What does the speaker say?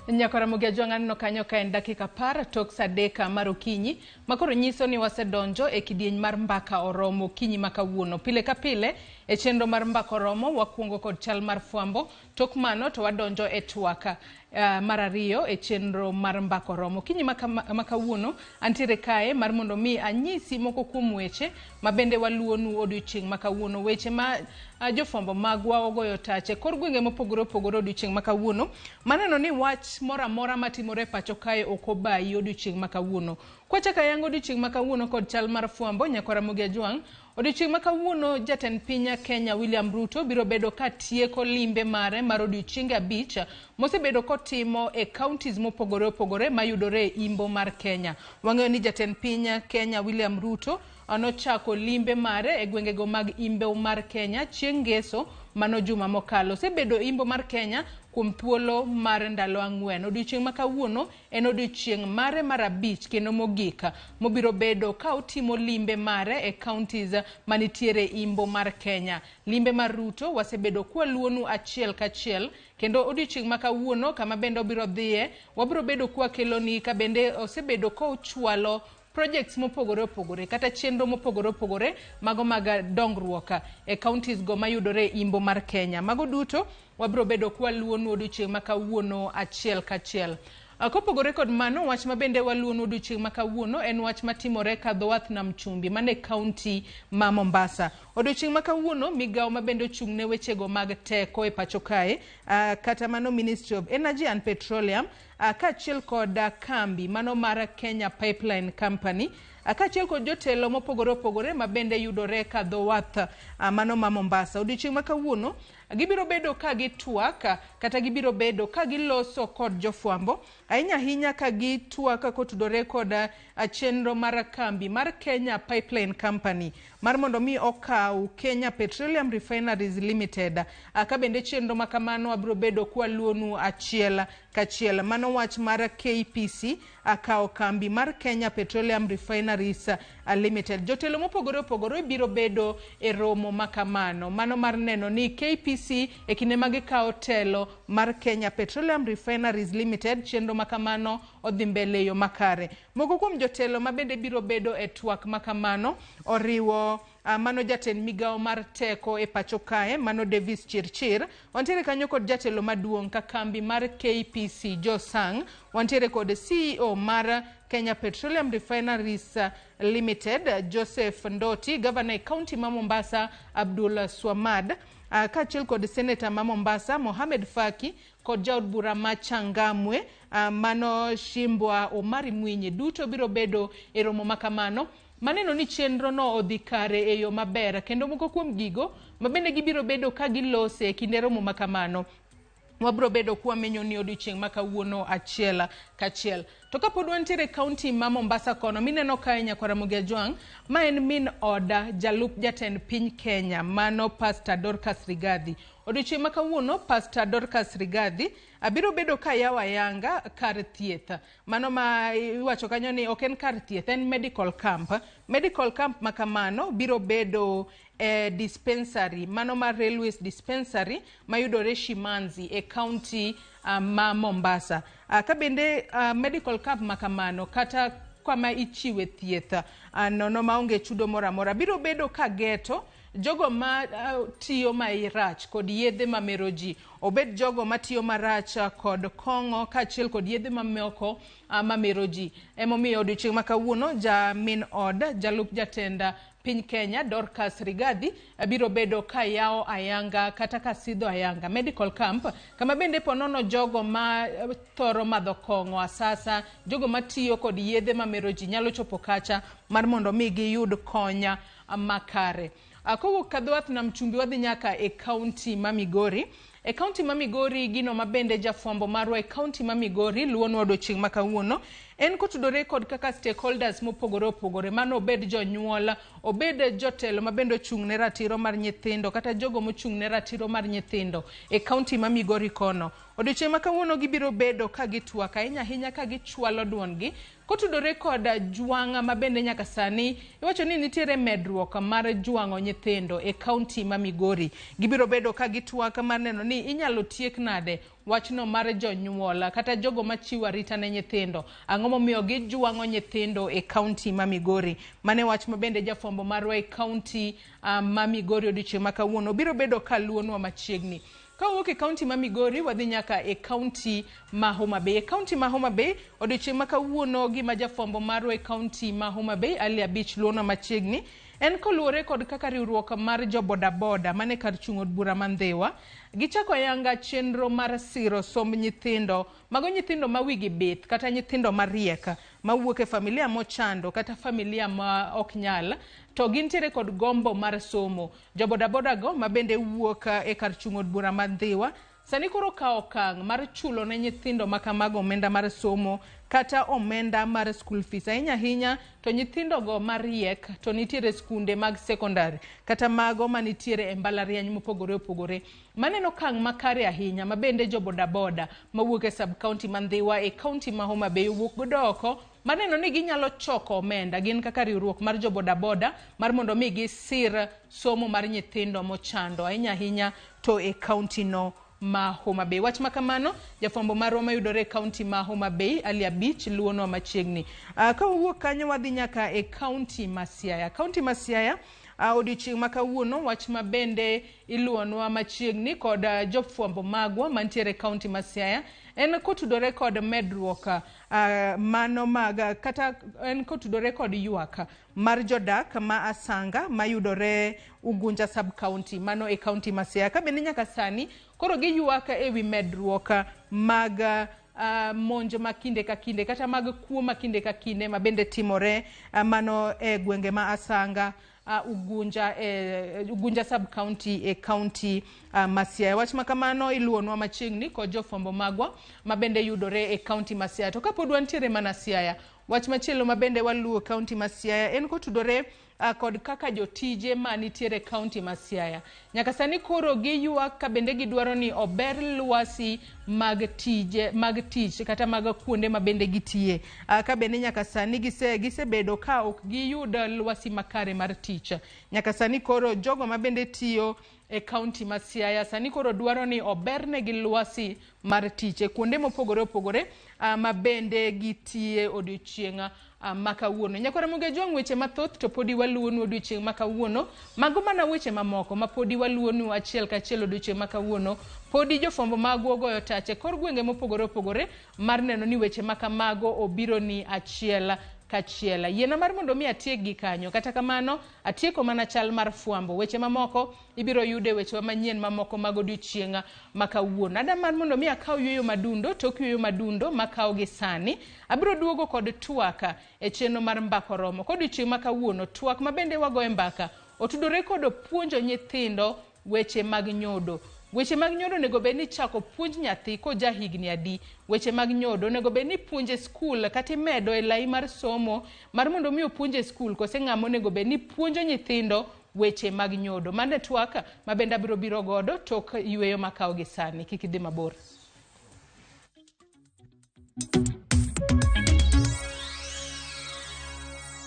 Nyakora Ajwang' aneno kanyo ka en dakika 10 tok sa 3 mar okinyi makoro nyiso ni wasedonjo e kidieny mar mbaka oromo okinyi ma kawuono. Pile ka pile e chenro mar mbaka oromo wakuongo kod chal mar fwambo, tok mano to wadonjo e twak mar ariyo e chenro mar mbaka oromo. Okinyi ma kawuono antiere kae mar mondo mi anyisi moko kuom weche ma bende waluwonu odiochieng' ma kawuono, weche ma jofwambo magwa ogoyo tach e kor gwenge mopogore opogore odiochieng' ma kawuono. Maneno ni wach moro amora matimore e pacho kae ok obayi odiochieng' ma kawuono. Kwachako ayanga odiochieng' ma kawuono kod chal mar fwambo, Nyakwara Ramogi Ajwang', odiochieng' ma kawuono jatend piny Kenya William Ruto biro bedo ka tieko limbe mare mar odiochienge 5 mosebedo kotimo e counties mopogore opogore mayudore e imbo mar Kenya. Wang'eyo ni jatend piny Kenya William Ruto nochako limbe mare e gwengego mag imbo mar Kenya chieng' ngeso mano juma mokalo. Osebedo imbo mar Kenya kuom thuolo mar ndalo 4. Odiochieng' ma kawuono en odiochieng' mare mar 5 kendo mogik mobiro bedo ka otimo limbe mare e counties manitiere imbo mar Kenya. Limbe mar Ruto wasebedo kwaluonu achiel kachiel kendo odiochieng' ma kawuono kama bende obiro dhiye wabiro bedo kwakeloni ka bende osebedo kochwalo projects mopogore opogore kata chenro mopogore opogore mago mag dongruok e counties go mayudore imbo mar Kenya. Mago duto wabiro bedo kwaluonu odiochieng' ma kawuono achiel kachiel. Kopogore kod mano, wach ma bende waluonu odiochieng' ma kawuono en wach matimore ka dho wath Nam Chumbi mane county ma Mombasa. Odiochieng' ma kawuono migawo ma bende ochung' ne wechego mag teko e pacho kae, kata mano Ministry of Energy and Petroleum, kaachiel kod kambi mano mar Kenya Pipeline Company, kaachiel kod jotelo mopogore opogore ma bende yudore ka dho wath mano ma Mombasa. Odiochieng' ma kawuono gibiro bedo ka gitwak kata gibiro bedo ka giloso kod jofwambo ahinya ahinya ka gitwak kotudore kod chenro mar kambi mar Kenya Pipeline Company mar mondo mi okaw Kenya Petroleum Refineries Limited. Ka bende chenro ma kamano abiro bedo kwaluonu achiel kachiel. Mano wach mar KPC akawo kambi mar Kenya Petroleum Refineries Limited. Jotelo mopogore opogore biro bedo e romo ma kamano. Mano mar neno ni KPC e kinde ma gikawo telo mar Kenya Petroleum Refineries Limited, chenro ma kamano odhi mbele e yo makare. Moko kuom jotelo ma bende biro bedo e twak ma kamano oriwo mano jatend migawo mar teko e pacho kae, mano Davis Chirchir. Wantiere kanyo kod jatelo maduong' ka kambi mar KPC Joe Sang. Wantiere kod CEO mar Kenya Petroleum Refineries Limited Joseph Ndoti, Governor e county ma Mombasa Abdul Swamad, kaachiel kod Senator ma Mombasa Mohamed Faki kod jaod bura ma Changamwe mano Shimbwa Omari Mwinyi. Duto biro bedo e romo ma kamano maneno ni chenro no odhi kare e yo maber, kendo moko kuom gigo ma bende gibiro bedo ka gilose e kinde romo ma kamano wabiro bedo kwamenyo ni odiochieng' ma kawuono achiel kachiel. To kapod wantiere e county ma Mombasa kono, mineno kae Nyakwar Ramogi Ajwang', ma en min oda jalup jatend piny Kenya, mano Pastor Dorcas Rigathi. Odiochieng' ma kawuono, Pastor Dorcas Rigathi abiro bedo ka yawo ayanga kar thieth. Mano ma iwacho kanyo ni ok en kar thieth, en medical camp. Medical camp ma kamano biro bedo e dispensary, mano mar Railways Dispensary mayudore Shimanzi e county ma Mombasa. Ka bende medical camp ma kamano kata kama ichiwe thieth nono maonge chudo moro amora biro bedo ka geto jogo ma tiyo marach kod yedhe mamero ji, obed jogo matiyo marach kod kong'o kaachiel kod yedhe mamoko mamero ji. Emomiyo odiochieng' ma kawuono ja min od jalup jatend piny Kenya Dorcas Rigathi biro bedo ka yawo ayanga kata ka sidho ayanga medical camp kama bende ponono jogo ma thoro madho kong'o asasa, jogo matiyo kod yedhe mamero ji nyalo chopo kacha mar mondo mi giyud konya makare. Kowuok ka dho wath Nam Chumbi wadhi nyaka e county ma Migori. E county ma Migori, gino ma bende jafwambo marwa e county ma Migori luwonwa odiochieng' ma kawuono en kotudore kod kaka stakeholders mopogore opogore, mano obed jonyuol, obed jotelo ma bende ochung' ne ratiro mar nyithindo kata jogo mochung' ne ratiro mar nyithindo e county ma Migori kono. Odiochieng' ma kawuono gibiro bedo ka gitwak ahinya ahinya ka gichwalo duondgi kotudore kod jwang' ma bende nyaka sani iwacho ni nitiere medruok mar jwang'o nyithindo e county ma Migori. Gibiro bedo ka gitwak mar neno ni ni inyalo tiek nade wachno mar jonyuol kata jogo machiwo arita ne nyithindo. Ang'o momiyo gijwang'o nyithindo e kaunti ma Migori? Mane wach ma bende jafwambo marwa e kaunti ma Migori odiochieng' ma kawuono biro bedo ka luonwa machiegni. Kawuok e kaunti ma Migori wadhi nyaka e kaunti ma Homa Bay. E kaunti ma Homa Bay odiochieng' ma kawuono gima jafwambo marwa e kaunti ma Homa Bay Ali Abich luonwa machiegni en koluwore kod kaka riwruok mar jo bodaboda mane kar chung' od bura ma Ndhiwa gichako ayanga chenro mar siro somb nyithindo mago nyithindo ma wigi bith kata nyithindo mariek mawuok e familia mochando kata familia ma ok nyal to gintiere kod gombo mar somo. Jo bodaboda go mabende wuok e kar chung' od bura ma Ndhiwa sani koro okawo okang' mar chulo ne nyithindo ma kamago omenda mar somo kata omenda mar school fees. Ahinya ahinya to nyithindogo mariek to nitiere skunde mag sekondari kata mago manitiere e mbalariany mopogore opogore. Maneno okang' makare ahinya ma bende jo bodaboda mawuok e sub county ma Ndhiwa e kaunti ma Homa Bay owuok godo oko maneno ni ginyalo choko omenda gin kaka riwruok mar jo bodaboda mar mondo mi gisir somo mar nyithindo mochando ahinya ahinya to e kaunti no ma Homa Bay. Wach ma kamano, jafwambo marwa mayudore e kaunti ma Homa Bay, Ali Abich, luonwa machiegni. Ka wawuok kanyo wadhi nyaka e kaunti ma Siaya. Kaunti ma Siaya, odiochieng' ma kawuono, wach ma bende iluonwa machiegni kod jofwambo magwa mantiere e kaunti ma Siaya, en kotudore kod medruok mano mag, kata en kotudore kod ywak mar jodak ma Asanga mayudore Ugunja sub-county, mano e kaunti ma Siaya. Ka bende nyaka sani, koro giywak ewi medruok mag monj ma kinde ka kinde kata mag kuo ma kinde ka kinde ma bende timore mano e gwenge ma Asanga, Ugunja, Ugunja sub-county e kaunti ma Siaya. Wach ma kamano iluonwa machiegni kod jofwambo magwa ma bende yudore e kaunti ma Siaya. To kapod wantiere mana Siaya, wach machielo ma bende waluwo kaunti ma Siaya en kotudore kod kaka jotije manitiere kaunti ma Siaya. Nyaka sani koro giywak ka bende gidwaro ni ober lwasi mag tije, mag tich kata mag kuonde ma bende gitiye. Ka bende nyaka sani gisebedo ka ok giyud lwasi makare mar tich. Nyaka sani koro jogo ma bende tiyo e kaunti ma Siaya sani koro dwaro ni obernegi lwasi mar tich e kuonde mopogore opogore ma bende gitiye odiochieng' ma kawuono. Nyakwara Ramogi Ajwang' weche mathoth to podi waluwonu odiochieng' ma kawuono. Mago mana weche mamoko ma podi waluwonu achiel kachiel odiochieng' ma kawuono. Podi jofwambo magwa ogoyo tach e kor gwenge mopogore opogore mar neno ni weche ma kamago obiro ni achiel kachiel. Yiena mar mondo mi atiek gi kanyo. Kata kamano, atieko mana chal mar fwambo. Weche mamoko ibiro yude wechewa manyien mamoko mag odiochieng' ma kawuono. Ada mar mondo mi akaw yueyo madundo, tok yueyo madundo makaw gi sani. Abiro duogo kod twak e chenro mar Mbaka Oromo. Kod odiochieng' ma kawuono, twak ma bende wagoye mbaka otudore kod puonjo nyithindo weche mag nyodo. Weche mag nyodo onego bed ni chako puonj nyathi koja higni adi. Weche mag nyodo onego bed ni puonje skul kata imedo e lai mar somo mar mondo mi opuonje skul kose ng'ama onego bed ni puonjo nyithindo weche mag nyodo. Mano e twak ma bende abiro biro godo tok yueyo makawo gi sani. Kik idhi mabor.